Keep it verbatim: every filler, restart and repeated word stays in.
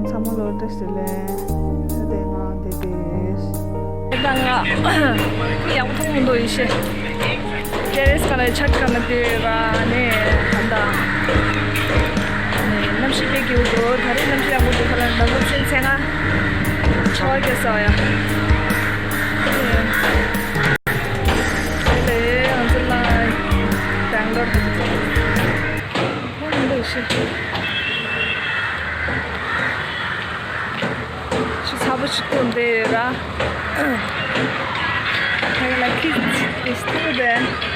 ཚང་མ་ལོ་བཀྲ་ཤིས་བདེ་ལེགས། ད་ལྟ་ང་ཡག་པོ་མཐོང་མི་འདུག་ཡེ་ཤེས། ཏེ་རེས་སྒང་ལ་ཆ་ག་ན་དེ་ར་ནས་ད་ལྟ་ནས་གནམ་གཤིས་དཔེ་སྐྱིད་པོ་འདུག་ད་རེས་གནམ་གཤིས་ཡག་པོ་འདུག་ཁ་ལ་ནང་སློབ་ཆེན་ཚན་ལྔ་ཆར་པ་རྒྱག་ས་ཡ། དེ་ལས་ང་ཚོ་ལ་བེང་ལོར་ཧ་ཅང་ཁོང་མི་འདུག་ཤི། ཆུ་ཚ་པོ་ཞིག་འཐུང་བསྡད་ཡོད་ར། ཁྱེད་ལ་ཁིས་ཏིས་ཏུ་དེ།